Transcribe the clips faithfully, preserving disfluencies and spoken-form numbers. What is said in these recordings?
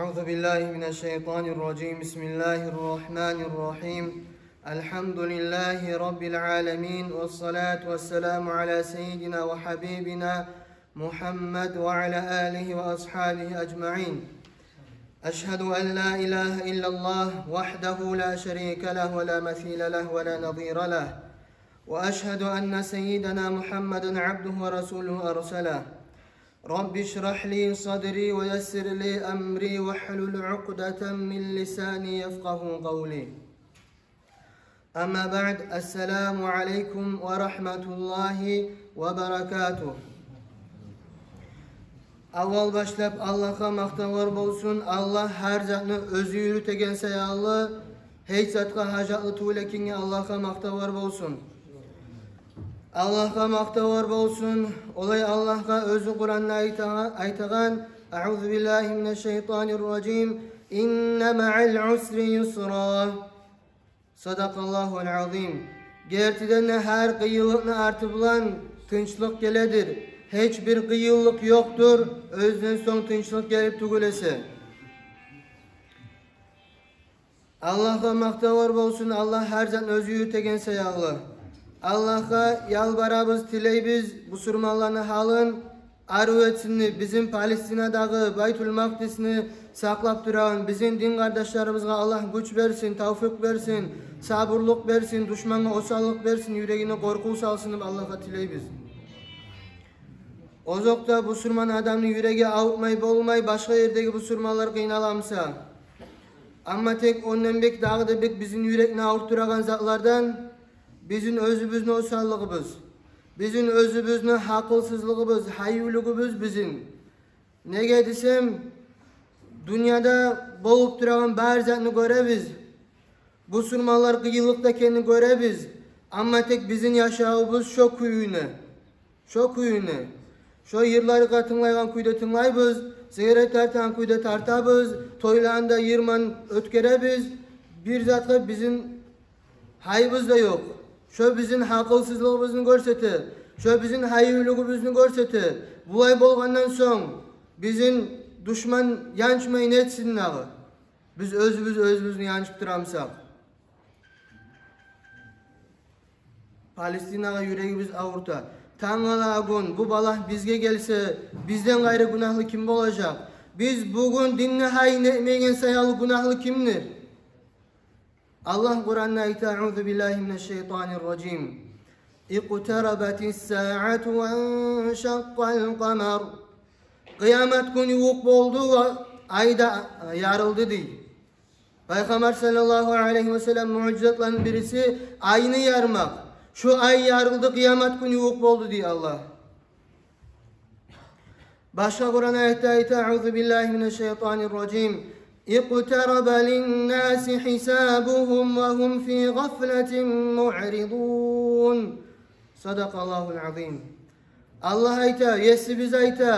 أعوذ بالله من الشيطان الرجيم. بسم الله الرحمن الرحيم. الحمد لله رب العالمين، والصلاة والسلام على سيدنا وحبيبنا محمد وعلى آله وأصحابه أجمعين. أشهد أن لا إله إلا الله وحده لا شريك له ولا مثيل له ولا نظير له، وأشهد أن سيدنا محمدا عبده ورسوله أرسله. رب اشرح لي صدري ويسر لي أمري واحلل عقدة من لساني يفقه قولي. أما بعد، السلام عليكم ورحمة الله وبركاته. Аввал башлап Аллагьгъа макътавлар болсун. Аллагь гьар затны оьзю юрютеген саялы, гьеч затгъа гьажатлы тюгюл экенге Аллагьгъа макътавлар болсун. Аллагьгъа макътавлар болсун. Олай Аллагьгъа оьзю Къуранда айта-, айтагъан: أعوذ بالله من الشيطان الرجيم. إن مع العسر يسرا. صدق الله العظيم. Гертиден де, гьар къыйынлыкъны арты булан тынчлыкъ геледир. Гьеч бир къыйынлыкъ ёкъдур оьзюнден сонг тынчлыкъ гелип тюгюл эсе. Аллагьгъа макътавлар болсун, Аллагь гьар затны оьзю юрютеген саялы. Аллагьгъа ялбарабыз, тилейбиз, бусурманланы гьалын арив этсин, бизин Палестинадагъы Байтул-Макъдисни сакълап турагъан бизин дин къардашларыбызгъа Аллагь гюч берсин, тавфикъ берсин, сабурлукъ берсин, душмангъа осаллыкъ берсин, юрегине къоркъув салсын деп Аллагьгъа тилейбиз. Озокъда, бусурман адамны юреги авуртмай болмай, башгъа ердеги бусурманлар къыйналамса. Амма тек ондан бек, дагъы да бек бизин юрекни авуртдурагъан затлардан бизин оьзюбюзню осаллыгъыбыз, бизин оьзюбюзню гьакъылсызлыгъыбыз, гьаюлугъубуз бизин. Неге десем, дюньяда болуп турагъан бар затны гёребиз. Бусурманлар къыйынлыкъда экенни гёребиз. Амма тек бизин яшавубуз шо кюйде. Шо кюйде. Шо йырларгъа тынглайгъан кюйде тынглайбыз, сигарет тартагъан кюйде тартабыз, тойланы да йыр булан оьтгеребиз. Бир затгъа бизин гьайыбыз да ёкъ. Шо бизин гьакъылсызлыгъыбызны гёрсете, шо бизин гьаюлугъубузну гёрсете. Булай болгъандан сонг, бизин душман янчмай не этсин дагъы? Биз оьзюбюз оьзюбюзню янчып турамсакъ. Палестинагъа юрегибиз авурта. Тангала гюн бу балагь бизге гелсе, бизден къайры гюнагьлы ким болажакъ? Биз бугюн динни гьайын этмеген саялы гюнагьлы кимдир? Аллагь Къуранда айта: أعوذ بالله من الشيطان الرجيم. اقتربت الساعة وانشق القمر. Къыямат гюн ювукъ болду ва ай да ярылды, дей. Пайхаммар саллаллагьу алайгьи ва саллам муъжизатларыны бириси айны ярмакъ. Шо ай ярылды, къыямат гюн ювукъ болду, дей Аллагь. Башгъа Къуран аятда айта: أعوذ بالله من الشيطان الرجيم. اقترب للناس حسابهم وهم في غفلة معرضون. صدق الله العظيم. Аллагь айта, Есибиз айта: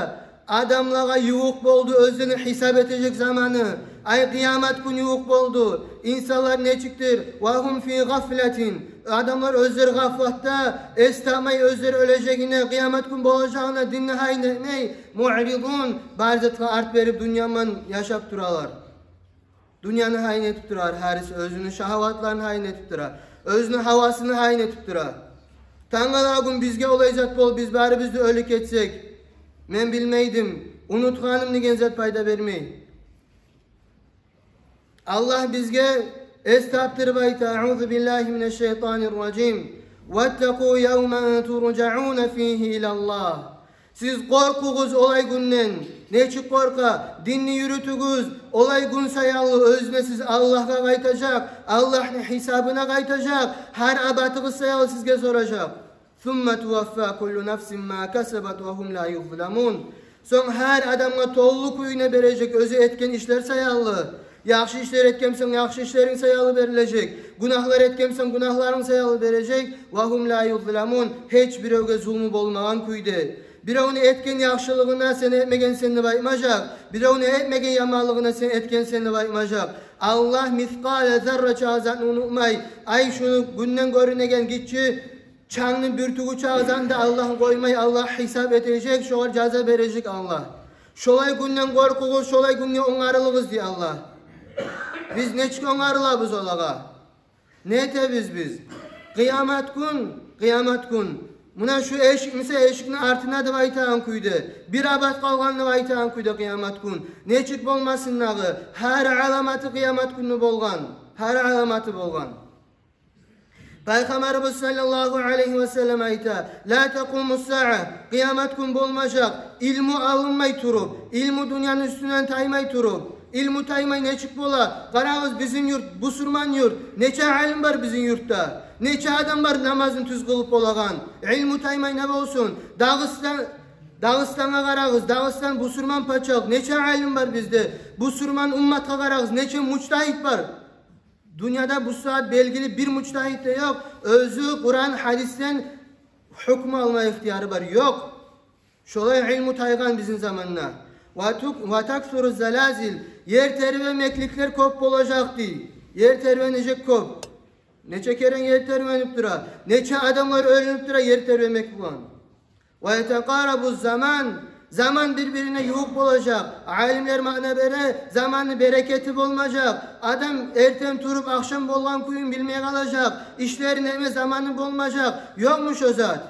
адамлагъа ювукъ болду оьзлени гьисап этежек заманы. Ай, къыямат гюн ювукъ болду. Инсанлар нечикдир? وهم في غفلة. Адамлар оьзлер гъафлатда, эс тапмай оьзлер оьлежегине, къыямат гюн болажагъына, динни гьайын этмей, معرضون, бар затгъа арт берип, дюнья булан яшап туралар. Дюньяны гьайын этип турар гьариси, оьзюню шагьаватларын гьайын этип турар, оьзюню гьавасын гьайын этип турар. Тангала гюн бизге олай зат болуп, биз барыбыз да оьлюп гетсек, мен билмейдим, унутгъаным деген зат пайда бермей. Аллагь бизге эс тапдырып айта: أعوذ بالله من الشيطان الرجيم. واتقوا يوما ترجعون فيه إلى الله. Сиз къоркъугъуз олай гюнден. Нечик къоркъа? Динни юрютюгюз, олай гюн саялы оьзюне сиз Аллагьгъа къайтажакъ, Аллагьны гьисабына къайтажакъ, гьар абатыгъыз саялы сизге соражакъ. ثم توفى كل نفس ما كسبت وهم لا يظلمون. Сонг гьар адамгъа толу кюйде бережек оьзю этген ишлер саялы. Яхшы ишлер этгенсенг, яхшы ишлеринг саялы берилежек. Гюнагьлар этгенсенг, гюнагьларынг саялы бережек. وهم لا يظلمون. Гьеч биревге зулму болмагъан кюйде. Биревню этген яхшылыгъына сен этмегенсен деп айтмажакъ. Биревню этмеген яманлыгъына сен этгенсен деп айтмажакъ. Аллагь мискъала зарра чакъы затны унутмай. Ай, шуну гюнден гёрюнеген гиччи чангны бюртюгю чакъы затны да Аллагь къоймай, Аллагь гьисап этежек, шогъар жаза бережек Аллагь. Шолай гюнден къоркъугъуз, шолай гюнге онгарылыгъыз, дей Аллагь. Биз нечик онгарылабыз олагъа? Не этебиз биз? Къыямат гюн, къыямат гюн. Муна шу эшик буса, эшикни артына деп айтагъан кюйде, бир абат къалгъан деп айтагъан кюйде къыямат гюн. Нечик болмасын дагъы? Гьар аламаты къыямат гюнню болгъан. Гьар аламаты болгъан. Пайхаммарыбыз саллаллагьу алайгьи ва саллам айта: «Ла такъуму саа», къыямат гюн болмажакъ, илму алынмай туруп, илму дюньяны уьстюнден таймай туруп. Илму таймай нечик бола? Къарагъыз, бизин юрт, бусурман юрт. Нече алим бар бизин юртда? Нече адам бар намазын тюз къылып болагъан? Илму таймай не болсун? Дагъыстан, Дагъыстангъа къарагъыз, Дагъыстан бусурман пачалыкъ. Нече алим бар бизде? Бусурман умматгъа къарагъыз, нече мужтагьид бар? Дюньяда бу сагьат белгили бир мужтагьид де ёкъ, оьзю Къуран, гьадисден гьукму алма ихтияры бар. Ёкъ. Шолай илму тайгъан бизин заманда. «Ва тук-, ва таксуру залазил», ер тербемекликлер кёп болажакъ, дей. Ер тербенежек кёп. Нече керен ер тербенип тура, нече адамлар оьлюнюп тура ер тербемек булан. «Ва ятакъарабу заман», заман бир-бирине ювукъ болажакъ. Алимлер маъна бере: заманны берекети болмажакъ. Адам эртен туруп, ахшам болгъан кююн билмей къалажакъ. Ишлери неме, заманы болмажакъ. Ёкъму шо зат?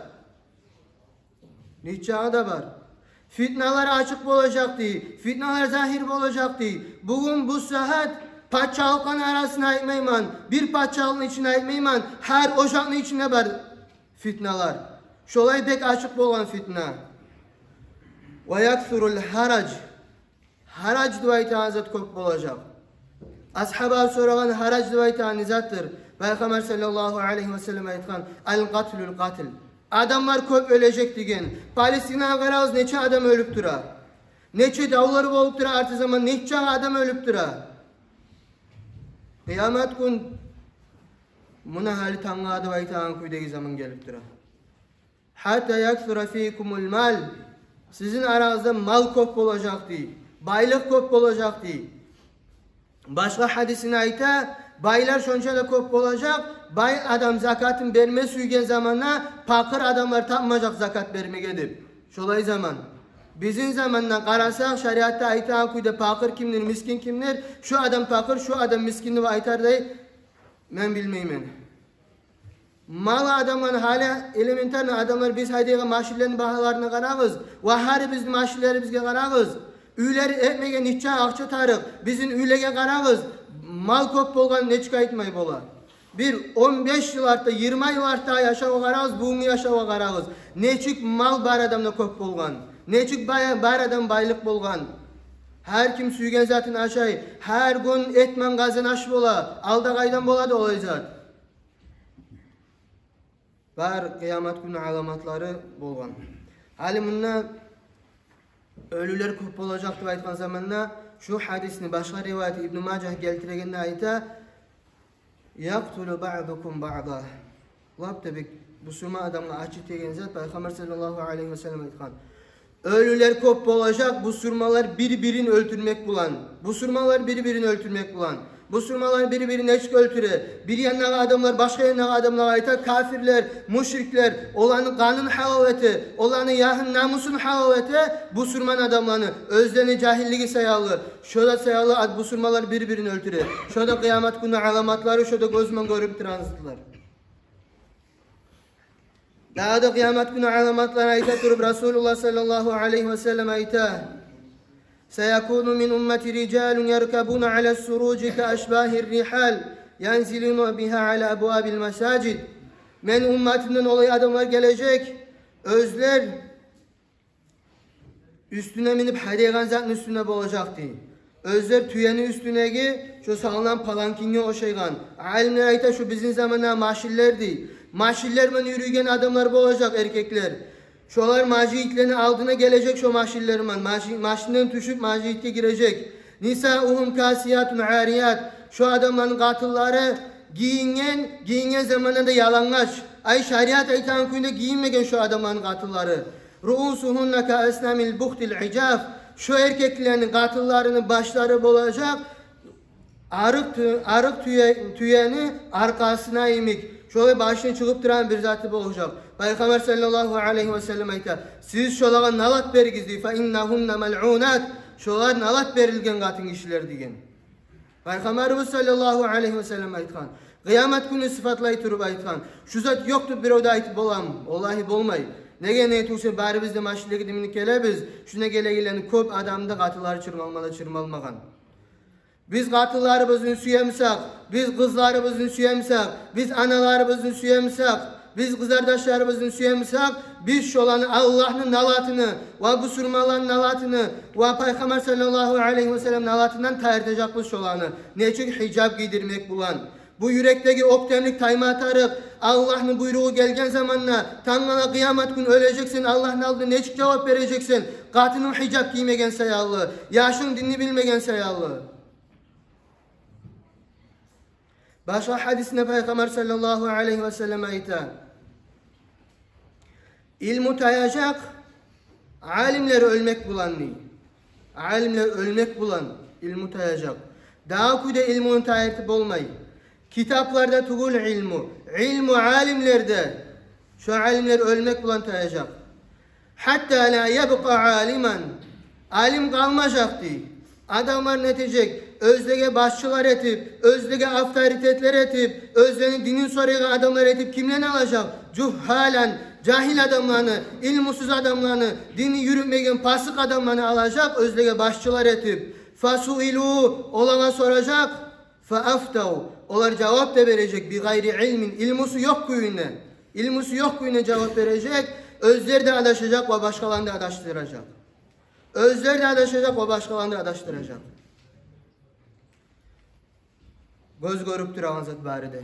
Нечагъы да бар. Фитналар ачыкъ болажакъ, дей. Фитналар загьир болажакъ, дей. Бугюн бу сагьат пачалыкъланы арасын айтмайман, бир пачалыкъны ичин айтмайман, гьар ожакъны ичинде бар фитналар. Шолай бек ачыкъ болгъан фитна. «Ва яксурул гьараж». Гьараж деп айтагъан зат кёп болажакъ. Асгьабалар сорагъан: «Гьараж деп айтагъан не затдыр?» Пайхаммар саллаллагьу алайгьи ва саллам айтгъан: «Ал-къатлул къатл». Адамлар кёп оьлежек деген. Палестинагъа къарагъыз, нече адам оьлюп тура. Нече давлар болуп тура арты заман, нечагъы адам оьлюп тура. Къыямат гюн муна гьали тангала деп айтагъан кюйдеги заман гелип тура. «Гьатта яксура фикумул мал». Сизин арагъызда мал кёп болажакъ, дей. Байлыкъ кёп болажакъ, дей. Башгъа гьадисинде айта: байлар шонча да кёп болажакъ, бай адам закатын берме сюйген заманда пакъыр адамлар тапмажакъ закат бермеге деп. Шолай заман. Бизин заманда къарасакъ, шариатда айтагъан кюйде пакъыр кимдир, мискин кимдир, шу адам пакъыр, шу адам мискин деп айтардай, мен билмеймен. Мал адамланы гьали, элементарно адамлар, биз гьайдайгъан машинлени багьаларына къарагъыз, ва гьар бизин машинлерибизге къарагъыз. Уьйлер этмеге нече акъча тарыкъ, бизин уьйлеге къарагъыз. Мал кёп болгъан нечик айтмай бола? Бир он беш йыл артда, йигирма йыл артда яшавгъа къарагъыз, бугюнгю яшавгъа къарагъыз. Нечик мал бар адамда кёп болгъан, нечик бай-, бар адам байлыкъ болгъан. Гьар ким сюйген затын ашай, гьар гюн эт ман къазан аш бола. Алда къайдан болады олай зат? Бар къыямат гюнню аламатлары болгъан. Гьали мунда оьлюлер кёп болажакъ деп айтгъан заманда, шу гьадисни башгъа риваяты Ибну Мажагь гелтирегенде айта: «Якътулу баъдукум баъда». Лап да бек бусурман адамгъа ачы тиеген зат, Пайхаммар саллаллагьу алайгьи ва саллам айтгъан. Оьлюлер кёп болажакъ, бусурманлар бир-бирин оьлтюрмек булан. Бусурманлар бир-бирин оьлтюрмек булан. Бусурманлар бир-бирин нечик оьлтюре? Бир яндагъы адамлар башгъа яндагъы адамлагъа айта: «Капирлер, мушриклер, оланы къанын гьалал эте, оланы ягьын, намусун гьалал эте бусурман адамланы, оьзлени жагьиллиги саялы». Шо да саялы ат бусурманлар бир-бирин оьлтюре. Шо да къыямат гюнню аламатлары, шо да гёз ман гёрюп турагъан затлар. Дагъы да къыямат гюнню аламатларын айта туруп, Расулуллагь саллаллагьу алайгьи ва саллам айта: «Саякуну мин уммати рижалун яркабуна ала суруджи ка ашбагьир рихал, янзилуна биха ала абвабил масажид». Мени умматымдан олай адамлар гележек, оьзлер уьстюне минип гьайдайгъан затны уьстюнде болажакъ, дей. Оьзлер тюени уьстюндеги шо салынгъан паланкинге ошайгъан. Алимлер айта, шо бизин замандагъы машинлер, дей. Машинлер ман юрюйген адамлар болажакъ, эркеклер. Шолар межитлени алдына гележек шо машинлер ман. Маши-, машинден тюшюп межитге гирежек. «Нисаугьум касиятун арият». Шо адамланы къатынлары гийинген, гийинген заманда да ялангач. Ай, шариат айтагъан кюйде гийинмеген шо адамланы къатынлары. «Руусугьунна ка аснамил бухтил ижаф». Шо эркеклени къатынларыны башлары болажакъ арыкъ тю-, арыкъ тюе-, тюени аркъасына йимик. Шолай башына чыгъып турагъан бир заты болажакъ. Пайхаммар саллаллагьу алайгьи ва саллам айта: «Сиз шолагъа налат беригиз», — дей. «Фа иннагьунна малъунат». Шолар налат берилген къатын гишилер деген. Пайхаммарыбыз саллаллагьу алайгьи ва саллам айтгъан, къыямат гюнню сыфатлай туруп айтгъан: «Шу зат ёкъ», — деп бирев де айтып боламы? Валлагьи, болмай. Неге, неге тюгюл эсе, барыбыз да машинлеге де минип гелебиз. Шуна гелегенлени кёп адамны къатынлары чырмалма да чырмалмагъан. Биз къатынларыбызны сюе бусакъ, биз къызларыбызны сюе бусакъ, биз аналарыбызны сюе бусакъ, биз къызардашларыбызны сюе бусакъ, биз шоланы Аллагьны налатыны ва бусурманланы налатыны ва Пайхаммар саллаллагьу алайгьи ва саллам налатындан тайдыртажакъбыз шоланы. Нечик гьижап гийдирмек булан. Бу юрекдеги оьктемлик тайма тарыкъ. Аллагьны буйругъу гелген заманда, тангала къыямат гюн оьлежексен, Аллагьны алдына нечик жавап бережексен? Къатынынг гьижап гиймеген саялы, яшынг динни билмеген саялы. Башгъа гьадисинде Пайхаммар саллаллагьу алайгьи ва саллам айта: «Илму таяжакъ алимлер оьлмек булан», — дей. Алимлер оьлмек булан илму таяжакъ. Дагъы кюйде илмуну тайдыртып болмай. Китапларда тюгюл илму, илму алимлерде. Шо алимлер оьлмек булан таяжакъ. «Гьатта ла ябкъа алиман». Алим къалмажакъ, дей. Адамлар не этежек? Оьзлеге башчылар этип, оьзлеге авторитетлер этип, оьзлени динин сорайгъан адамлар этип кимлени алажакъ? «Жугьгьалан», жагьил адамланы, илмусуз адамланы, динни юрютмеген пасыкъ адамланы алажакъ оьзлеге башчылар этип. «Фасуилу», олагъа соражакъ. «Фаафтав», олар жавап да бережек, «бигъайри илмин», илмусу ёкъ кюйде. Илмусу ёкъ кюйде жавап бережек, оьзлер де адашажакъ ва башгъаланы да адашдыражакъ. Оьзлер де адашажакъ ва башгъаланы да адашдыражакъ. Гёз гёрюп турагъан зат бары да.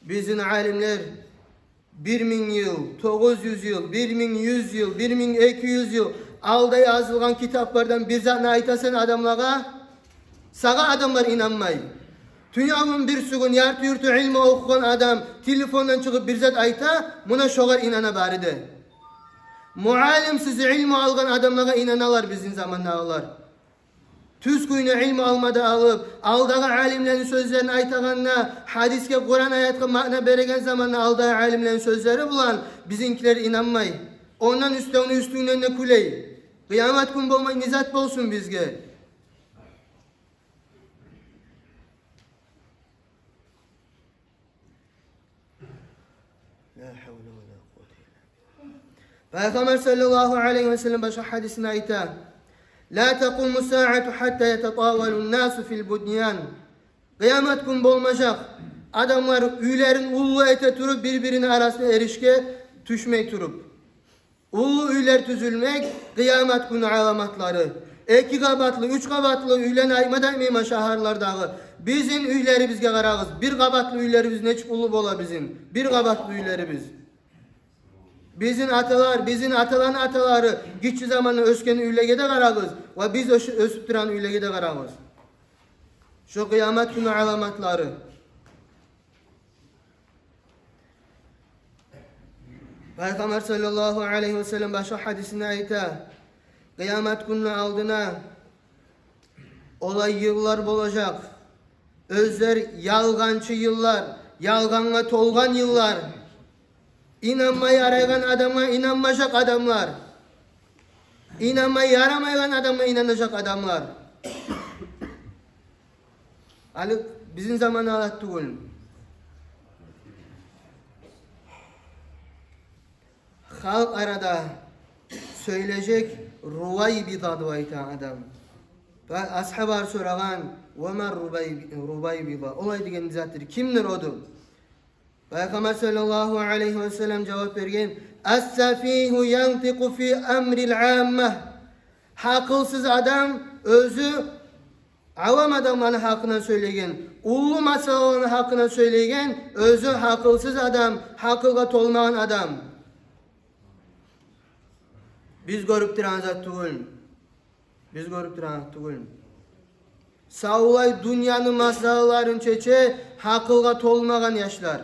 Бизин алимлер бир минг йыл, тогъуз юз йыл, бир минг юз йыл, бир минг эки юз йыл алда язылгъан китаплардан бир затны айтасан адамлагъа, сагъа адамлар инанмай. Тюнегюн, бирсигюн ярты-юрту илму охугъан адам телефондан чыгъып бир зат айта, муна шогъар инана бары да. Муаллимсиз илму алгъан адамлагъа инаналар бизин замандагъылар. Тюз кюйде илму алма да алып, алдагъы алимлени сёзлерин айтагъанда, гьадисге, Къуран аятгъа маъна береген заманда алдагъы алимлени сёзлери булан, бизинкилер инанмай. Ондан уьстюню уьстюнден де кюлей. Къыямат гюн болмай не зат болсун бизге? Ла гьавла ва ла къуввата илла биллагь. Пайхаммар саллаллагьу алайгьи ва саллам башгъа гьадисинде айта: «Ла такъуму саату гьатта ятатавалу насу фил буньян». Къыямат гюн болмажакъ, адамлар уьйлерин уллу эте туруп, бир-бирини арасына эришге тюшмей туруп. Уллу уьйлер тюзюлмек къыямат гюнню аламатлары. Эки къабатлы, уьч къабатлы уьйлени айтма да айтмайман шагьарлардагъы. Бизин уьйлерибизге къарагъыз. Бир къабатлы уьйлерибиз нечик уллу бола бизин. Бир къабатлы уьйлерибиз. Бизин аталар, бизин аталаны аталары гиччи заманда оьсген уьйлеге де къарагъыз. Ва биз оьш-, оьсюп турагъан уьйлеге де къарагъыз. Шо къыямат гюнню аламатлары. Пайхаммар саллаллагьу алайгьи ва саллам башгъа гьадисинде айта: къыямат гюнню алдына олай йыллар болажакъ. Оьзлер ялгъанчы йыллар, ялгъангъа толгъан йыллар. Инанма ярайгъан адамгъа инанмажакъ адамлар. Инанма ярамайгъан адамгъа инанажакъ адамлар. Гьали бизин заман алат тюгюл. Халкъ арада сёйлежек Рувайбида деп айтагъан адам. Ва асгьабалар сорагъан: «Ва ма Рувай-, Рувайбида? Олай деген затдыр. Кимдир о?» — деп. Пайхаммар саллаллагьу алайгьи ва саллам жавап берген: «Ас-сафигьу янтикъу фи амрил амма». Гьакъылсыз адам оьзю авам адамланы гьакъындан сёйлейген, уллу масъалаланы гьакъындан сёйлейген, оьзю гьакъылсыз адам, гьакъылгъа толмагъан адам. Биз гёрюп турагъан зат тюгюл. Биз гёрюп турагъан тюгюл. Савлай дюньяны масъалаларын чече гьакъылгъа толмагъан яшлар.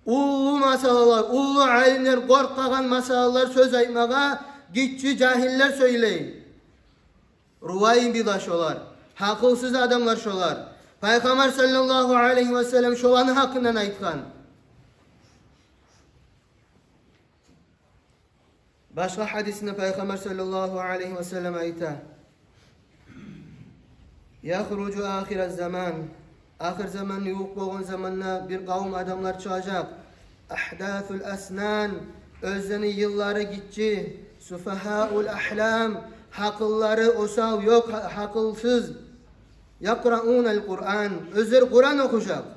Уллу масъалалар, уллу алимлер къоркъагъан масъалалар сёз айтмагъа гиччи жагьиллер сёйлей. Рувайбида шолар. Гьакъылсыз адамлар шолар. Пайхаммар саллаллагьу алайгьи ва саллам шоланы гьакъындан айтгъан. Башгъа гьадисинде Пайхаммар саллаллагьу алайгьи васаллам айта: «Яхружу ахираз заман». Ахыр заман ювукъ болгъан заманда бир къавум адамлар чыгъажакъ. «Агьдасул аснан», оьзлени йыллары гиччи, «суфагьаул агьлам», гьакъыллары осал, ёкъ, гьа-, гьакъылсыз. «Якъраунал Къуръан», оьзлер Къуран охужакъ.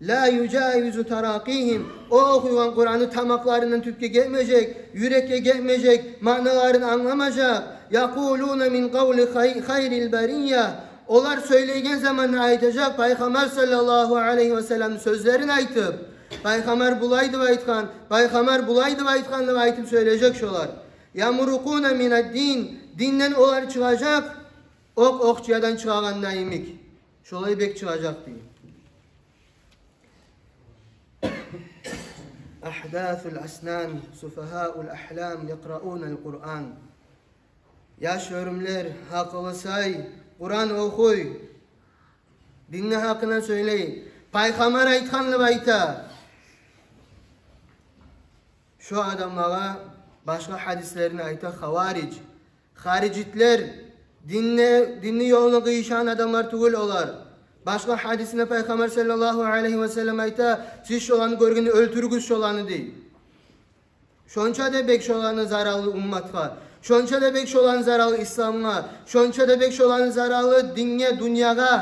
«Ла южавизу таракъигьим», о охуйгъан Къураны тамакъларындан тюпге гетмежек, юрекге гетмежек, маъналарын англамажакъ. «Якъулуна мин къавли хай-, хайрил бария». Олар сёйлейген заманда айтажакъ, Пайхаммар саллаллагьу алайгьи васалламны сёзлерин айтып, «Пайхаммар булай деп айтгъан, Пайхаммар булай деп айтгъан», – деп айтып сёйлежек шолар. «Ямурукъуна минад дин», динден олар чыгъажакъ, окъ окъчуядан чыгъагъанда йимик. Шолай бек чыгъажакъ дей. «Агьдасул аснан, суфагьаул агьлам, якъраунал Къуръан». Яш оьрюмлер, гьакъылы сай, Къуран охуй, динни гьакъына сёйлей. Пайхаммар айтгъан деп айта. Шо адамлагъа башгъа гьадислерин айта хавариж. Харижитлер, динни, динни ёлуна къыйышагъан адамлар тюгюл олар. Башгъа гьадисинде Пайхаммар саллаллагьу алайгьи васаллам айта: «Сиз шоланы гёргенде оьлтюрюгюз шоланы», – дей. Шонча да бек шоланы заралы умматгъа, шонча да бек шоланы заралы исламгъа, шонча да бек шоланы заралы динге, дюньягъа.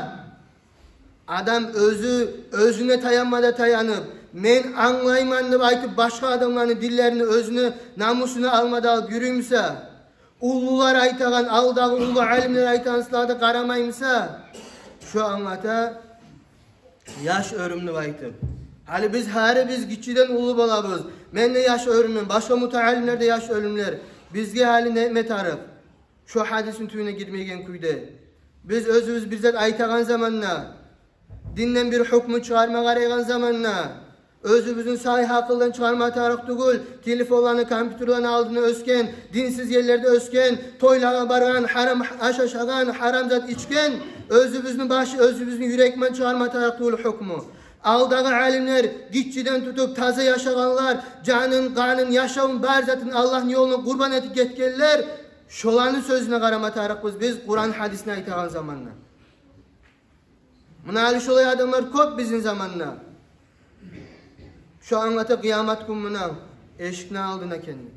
Адам оьзю оьзюне таянма да таянып, «мен англайман» деп айтып, башгъа адамланы динлерин оьзюню намусуна алма да алып юрюй буса, уллулар айтагъан, алдагъы уллу алимлер айтагъан сёзлеге къарамай буса, шо англата яш оьрюм деп айтып. Гьали биз гьарибиз гиччиден уллу болабыз. Мен де яш оьрюммен, башгъа мутаалимлер де яш оьрюмлер. Бизге гьали не этме тарыкъ? Шо гьадисни тюбюне гирмейген кюйде. Биз оьзюбюз бир зат айтагъан заманда, динден бир гьукму чыгъарма къарайгъан заманда, оьзюбюзню сай гьакъылдан чыгъарма тарыкъ тюгюл, телефонланы, компьютерланы алдында оьсген, динсиз ерлерде оьсген, тойлагъа баргъан, гьарам аш ашагъан, гьарам зат ичген, оьзюбюзню башы, оьзюбюзню юрекмен чыгъарма тарыкъ тюгюл гьукму. Алдагъы алимлер, гиччиден тутуп таза яшагъанлар, жанын, къанын, яшавун, бар затын Аллагьны ёлуна къурбан этип гетгенлер, шоланы сёзюне къарама тарыкъбыз биз Къуран гьадисни айтагъан заманда. Муна гьали шолай адамлар кёп бизин заманда. Шо англата къыямат гюн муна эшикни алдына экенни.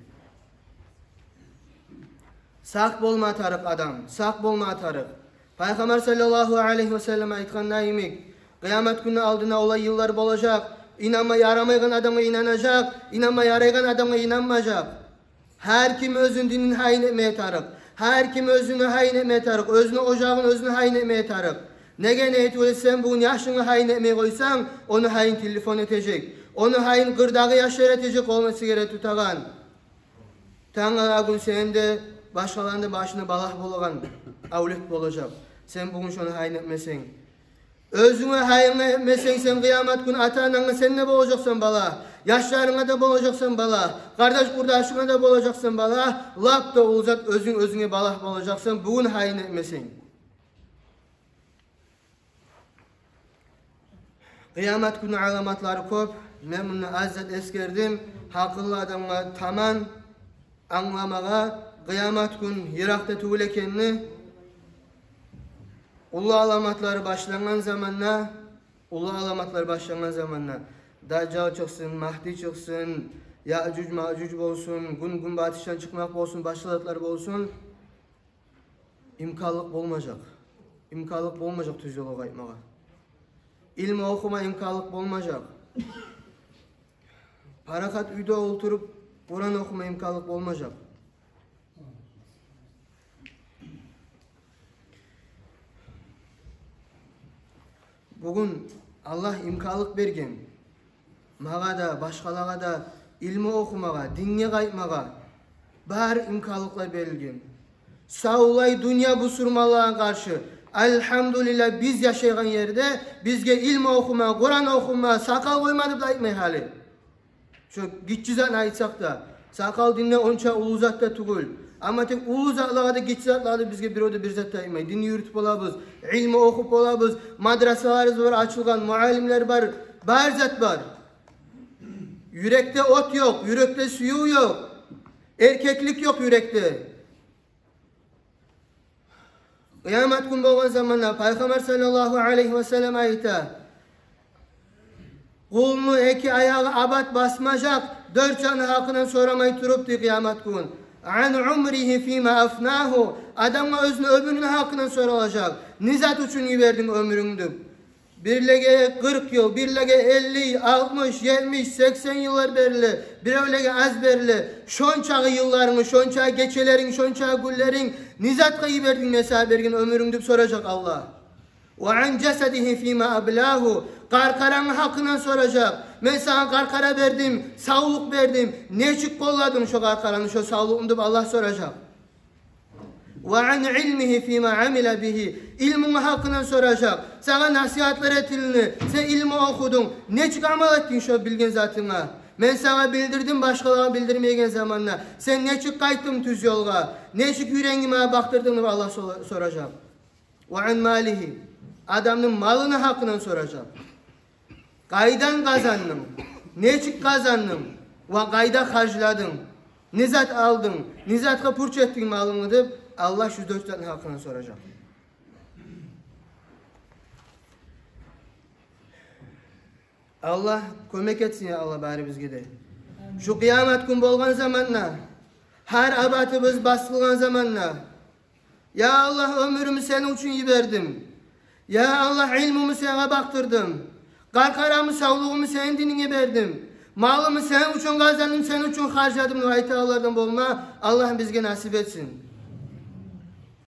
Сакъ болма тарыкъ адам, сакъ болма тарыкъ. Пайхаммар саллаллагьу алайгьи васаллам айтгъандай йимик, къыямат гюнню алдына олай йыллар болажакъ, инанма ярамайгъан адамгъа инанажакъ, инанма ярайгъан адамгъа инанмажакъ. Гьар ким оьзюню динин гьайын этмеге тарыкъ. Гьар ким оьзюню гьайын этмеге тарыкъ. Оьзюню ожагъын оьзюню гьайын этмеге тарыкъ. Неге не этип эсе, сен бугюн яшынгны гьайын этмей къойсанг, ону гьайын телефон этежек. Ону гьайын къырдагъы яшлар этежек, къолуна сигарет тутагъан. Тангала гюн сени де, башгъаланы да башына балагь болагъан авлет болажакъ. Сен бугюн шону гьайын этмесенг. Оьзюнге гьайын этмесенг, сен къыямат гюн ата-ананга сен де болажакъсан балагь, яшларынга да болажакъсан балагь, къардаш-къурдашынга да болажакъсан балагь, лап да уллу зат, оьзюнг оьзюнге балагь болажакъсан, бугюн гьайын этмесенг. Къыямат гюнню аламатлары кёп. Мен мунда аз зат эсгердим. Гьакъыллы адамгъа таман англамагъа къыямат гюн йыракъда тюгюл экенни. Уллу аламатлары башлангъан заманда, уллу аламатлар башлангъан заманда, Дажжал чыкъсын, Магьди чыкъсын, Яъжуж-Маъжуж болсун, гюн гюнбатышдан чыкъмакъ болсун, башгъа затлар болсун, имканлыкъ болмажакъ. Имканлыкъ болмажакъ тюз ёлгъа къайтмагъа. Илму охума имканлыкъ болмажакъ. Парахат уьйде олтуруп Къуран охума имканлыкъ болмажакъ. Бугюн Аллагь имканлыкъ берген. Магъа да, башгъалагъа да илму охумагъа, динге къайтмагъа бар имканлыкълар берилген. Савлай дюнья бусурманлагъа къаршы. Альгьамдулиллагь, биз яшайгъан ерде бизге илму охума, Къуран охума, сакъал къойма деп де айтмай гьали. Шо гиччи затны айтсакъ да, сакъал динде онча уллу зат да тюгюл. Амма тек уллу затлагъа да, гиччи затлагъа да бизге бирев де бир зат да айтмай. Динни юрютюп болабыз, илму охуп болабыз, мадрасаларыбыз бар ачылгъан, муаллимлер бар, бар зат бар. Юрекде от ёкъ, юрекде сююв ёкъ. Эркеклик ёкъ юрекде. Къыямат гюн болгъан заманда Пайхаммар саллаллагьу алайгьи васаллам айта: «Къулну эки аягъы абат басмажакъ, дёрт затны гьакъындан сорамай туруп», — дей, къыямат гюн. «Ан умригьи фима афнагьу». Адамгъа оьзюню оьмюрюню гьакъындан соралажакъ. «Не зат учун йибердинг оьмюрюнгню?» — деп. Бирлеге къыркъ йыл, бирлеге элли, алтмыш, етмиш, сексен йыллар бериле, биревлеге аз бериле. «Шончагъы йылларынгны, шончагъы гечелеринг, шончагъы гюнлеринг не затгъа йибердинг мен сагъа берген оьмюрюнг?» — деп соражакъ Аллагь. «Ва ан жасадигьи фима аблагьу». Къаркъарангны гьакъындан соражакъ. «Мен сагъа къаркъара бердим, савлукъ бердим. Нечик къолладынг шо къаркъараны, шо савлукъну?» — деп Аллагь соражакъ. «Ва ан илмигьи фима амила бигьи». Илмунгну гьакъындан соражакъ. Сагъа насигьатлар этилди, сен илму охудунг. Нечик амал этдинг шо билген затынга? Мен сагъа билдирдим, башгъалагъа билдирмейген заманда. Сен нечик къайтдынг тюз ёлгъа? Нечик юрегинги магъа бакъдырдынг деп Аллагь со-, соражакъ. «Ва ан малигьи». Адамны малыны гьакъындан соражакъ. Къайдан къазандынг? Нечик къазандынг? Ва къайда харжладынг? Не зат алдынг? Не затгъа пуч этдинг малынгны деп, Аллагь шу дёрт затны гьакъындан соражакъ. Аллагь кёмек этсин, я Аллагь, барыбызгъа да. Шу къыямат гюн болгъан заманда, гьар абатыбыз басылгъан заманда, «Я Аллагь, оьмюрюмню сени учун йибердим. Я Аллагь, илмумну сагъа бакъдырдым. Къаркъарамны, савлугъумну сени дининге бердим. Малымны сени учун къазандым, сени учун харжладым», — деп айтагъанлардан болма Аллагь бизге насип этсин.